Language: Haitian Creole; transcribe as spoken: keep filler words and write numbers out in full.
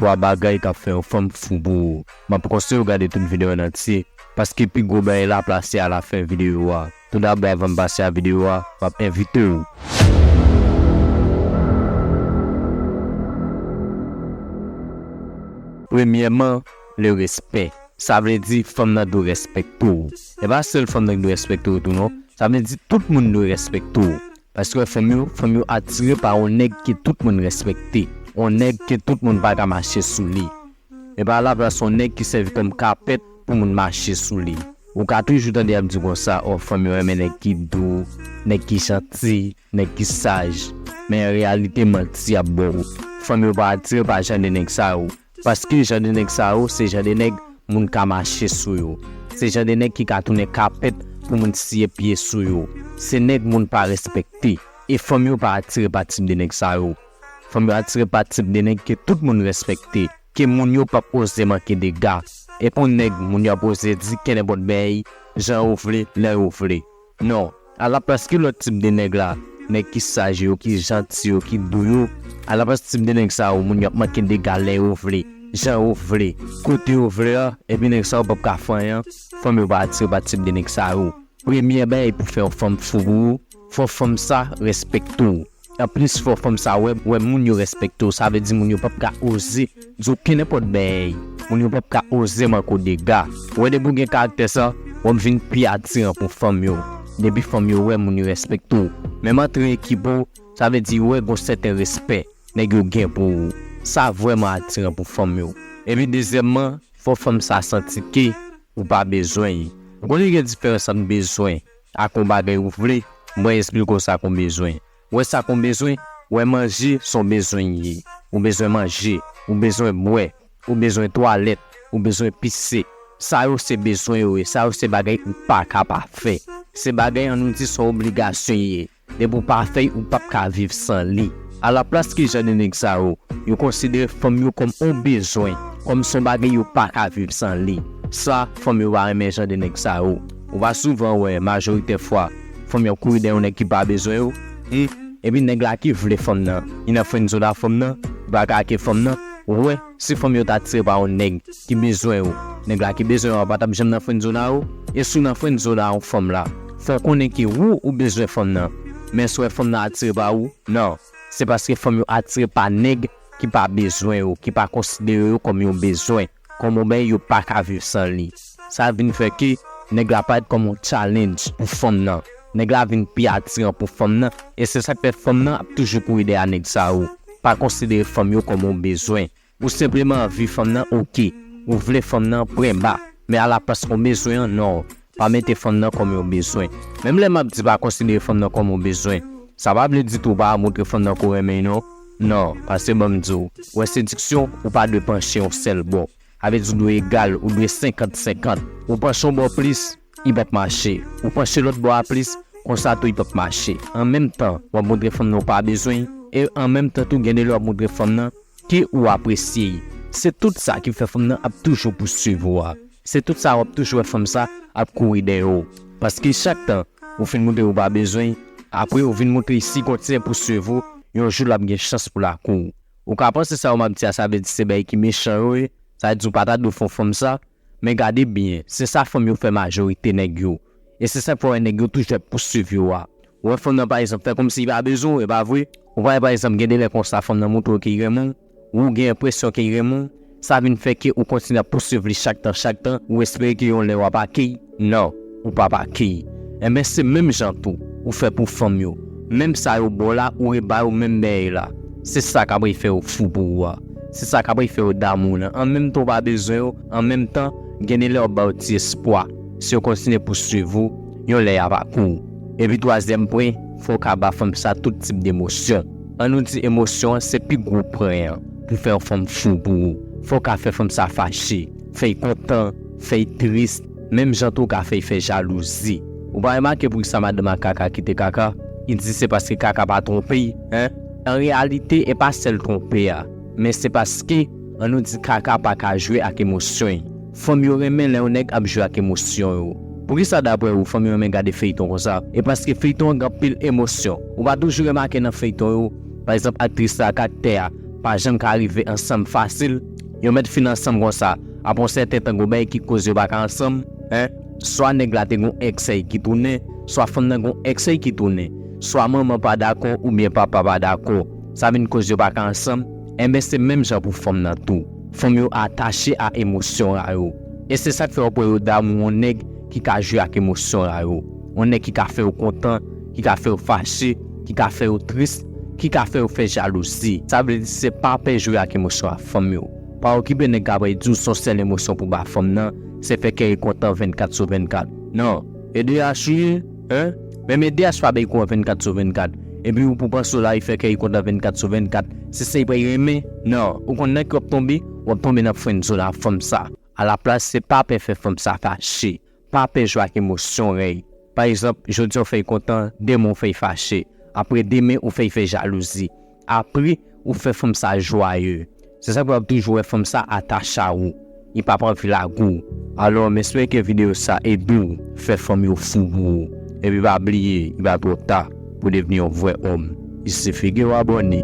Twa bagay k ap fè yon fanm fou pou ou. M ap konseye w gade tout videyo an antye, paske pi gwo bagay la plase alafen videyo a. Toudabò, avan m pase a videyo a, m ap envite w. Premyèman, le respect. Sa vle di fanm nan dwe respekte w. E pa sèl fanm nan ki dwe respekte w tou non. Sa vle di tout moun dwe respekte w. Paske fanm yo, fanm yo atire pa yon nèg ke tout moun respekte. Yon nèg ke tout moun pa ka mache sou li. E pa laplas yon nèg ki sèvi kòm kapèt pou moun mache sou li. Ou ka toujou tande y ap di konsa, o, fanm yo renmen nèg ki dou, nèg ki janti, nèg ki saj. Men an reyalite, manti y ap ba w. Fanm yo pa atire pa jan de nèg sa yo. Paske jan de nèg sa yo, se jan de nèg moun ka mache sou yo. Se jan de nèg ki ka tounen kapèt pou moun siye pye sou yo. Se nèg moun pa respekte. E fanm yo pa atire pa tip de nèg sa yo. Fanm yo atire pa tip de nèg ke tout moun respekte, ke moun yo p ap oze manke dega. E pou nèg, moun yo ap oze di kenenpòt bagay, jan yo vle, lè yo vle. Non, alaplas ki lòt tip de nèg la, nèg ki saj yo, ki janti yo, ki dou yo, alaplas tip de nèg sa yo, moun yo ap manke dega lè yo vle, jan yo vle, kote yo vle a, epi nèg sa yo p ap ka fè anyen, fanm yo pa atire pa tip de nèg sa yo. Premye bagay pou fè yon fanm fou pou ou, fò fanm sa respekte w. Anplis, fò fanm sa wè, wè moun yo respekte w. Sa vle di moun yo p ap ka oze di w kenenpòt bagay. Moun yo p ap ka oze manke w dega. Ou wè, depi w gen karaktè sa, w ap vin pi atiran pou fanm yo. Depi fanm yo wè moun yo respekte w. Menm antre ekip ou, sa vle di yo wè gon sèten respè nèg yo gen pou ou. Sa vrèman atiran pou fanm yo. Epi dezyèmman, fò fanm sa santi ke ou pa bezwen l. Ou konnen gen diferans ant bezwen ak yon bagay ou vle, mwen esplike w sa k yon bezwen. Wè sa k yon bezwen, wè manje s on bezwen l ye. Ou bezwen manje, ou bezwen bwè, ou bezwen twalèt, ou bezwen pise. Sa yo se bezwen yo ye, sa yo se bagay ou pa ka pa fè. Se bagay an nou di s on obligasyon l ye. Depi w pa fè l, ou p ap ka viv san li. Alaplas ki jan de nèg sa yo, yo konsidere fanm yo kòm on bezwen, kòm s on bagay yo pa ka viv san li. Sa, fanm yo pa renmen jan de nèg sa yo. Ou pa souvan wè, majorite fwa, fanm yo ap kouri dèyè yon nèg ki pa bezwen yo. Hmm. Epi nèg la ki vle fanm nan, li nan friendzone a fanm nan, li pa ka ake fanm nan. Ou wè, si fanm yo ta atire pa yon nèg ki bezwen yo, nèg la ki bezwen yo a pa t ap janm nan friendzone a yo. E si w nan friendzone a yon fanm la, fò w konnen ke ou, ou bezwen fanm nan. Men si w wè fanm nan atire pa ou, non. Se paske fanm yo atire pa nèg ki pa bezwen yo, ki pa konsidere yo kòm yon bezwen, kòm yon bagay yo pa ka viv san li. Sa vin fè ke nèg la parèt kòm yon challenge pou fanm nan. Nèg la vin pi atiran pou fanm nan, e se sa k fè fanm nan ap toujou kouri dèyè nèg sa yo. Pa konsidere fanm yo kòm yon bezwen. Ou senpleman anvi fanm nan, oke. Ou vle fanm nan, pwen ba. Men alaplas yon bezwen an, non. Pa mete fanm nan kòm yon bezwen. Menm lè m ap di pa konsidere fanm nan kòm yon bezwen, sa pa vle di tou w pa montre fanm nan ke w renmen l, non. Non, paske ban m di w, wè sediksyon, ou pa dwe panche yon sèl bò. Sa vle di w dwe egal, ou dwe senkant senkant. Ou panche yon bò plis, li p ap mache. Ou panche lòt bò a plis, konsa tou li p ap mache. An menm tan, w ap montre fanm nan w pa bezwen l, e an menm tan tou, gen de lè w ap montre fanm nan ke ou apresye l. Se tout sa ki fè fanm nan ap toujou pouswiv ou a. Se tout sa w ap toujou wè fanm sa ap kouri dèyè w. Paske chak tan ou fin montre ou pa bezwen l, apre ou vin montre l, si l kontinye pouswiv ou, yon jou l ap gen chans pou l ake w. Ou ka panse sa yo m ap di a, sa vle di se bagay ki mechan yo ye, sa vle di ou pa ta dwe fè yon fanm sa, men gade byen, se sa fanm yo fè majorite nèg yo. E se sa k fè w wè nèg yo toujou ap pouswiv yo a. Ou wè fanm nan, pa egzanp, fè kòmsi li pa bezwen w, e pa vre? Ou pa wè, pa egzanp, gen de lè konsa, fanm nan montre w ke li renmen w, ou gen enpresyon ke li renmen w, sa vin fè ke ou kontinye ap pouswiv li chak tan, chak tan, ou espere ke yon lè w ap ake l. Non, ou p ap ake l. Enben, se menm jan tou, ou fè pou fanm yo. Menm sa yo ba w la, ou reba yo menm bagay la. Se sa k ap fè yo fou pou ou a. Se sa k ap fè yo damou w lan. An menm tan, ou pa bezwen yo, an menm tan, gen de lè yo ap ba w ti espwa. Si yo kontinye pouswiv ou, yon lè y ap ake w. Epi twazyèm pwen, fò w ka ba fanm sa tout tip de emosyon. An nou di emosyon an se pi gwo pwen an pou fè yon fanm fou pou ou. Fò w ka fè fanm sa fache, fè l kontan, fè l tris, menm jan tou w ka fè l fè jalouzi. Ou pa remake poukisa madanm a Kaka kite Kaka? Li di se paske Kaka pa twonpe l, en? An reyalite, e pa sèl twonpe a, men se paske, an nou di, Kaka pa ka jwe ak emosyon l. Fanm yo renmen lè yon nèg ap jwe ak emosyon yo. Poukisa, daprè ou, fanm yo renmen gade feyton konsa? E paske feyton an gen anpil emosyon. Ou pa toujou remake nan feyton yo, pa egzanp, aktris la ak aktè a pa janm ka rive ansanm fasil? Yo mèt fin ansanm konsa. Apre yon sèten tan, gon bagay ki koz yo pa ka ansanm, en, swa nèg la te gon èks ki tounen, swa fanm nan gon èks ki tounen, swa manman pa dakò oubyen papa pa dakò. Sa vin koz yo pa ka ansanm. Enben, se menm jan pou fanm nan tou. Fanm yo atache a emosyon a yo. E se sa k fè w ap wè yo damou yon nèg ki ka jwe ak emosyon a yo. Yon nèg ki ka fè yo kontan, ki ka fè yo fache, ki ka fè yo tris, ki ka fè yo fè jalouzi. Sa vle di se pa pè jwe ak emosyon a fanm yo. Pa okipe nèg k ap di w se yon sèl emosyon pou ba fanm nan, se fè kè l kontan vennkat sou vennkat. Non, E D H wi, en? Menm E D H pa bay kou an vennkat sou vennkat. Epi ou pou panse w la, li fè kè li kontan vennkat sou vennkat. Se sa li pral renmen? Non, ou konn nan ki w ap tonbe? W ap tonbe nan friendzone a fanm sa. Alaplas, se pa pè fè fanm sa fache. Pa pè jwe ak emosyon rèy. Pa egzanp, jodi a w fè l kontan, demen w fè l fache. Apre demen, ou fè l fè jalouzi. Apre, ou fè fanm sa jwaye. Se sa k fè w ap toujou wè fanm sa atache a ou. Li p ap anvi lage w. Alò, m espere ke videyo sa ede w fè fanm yo fou pou ou. Epi pa bliye, li pa twò ta pou w devni yon vrè òm. Li sifi ke w abòne.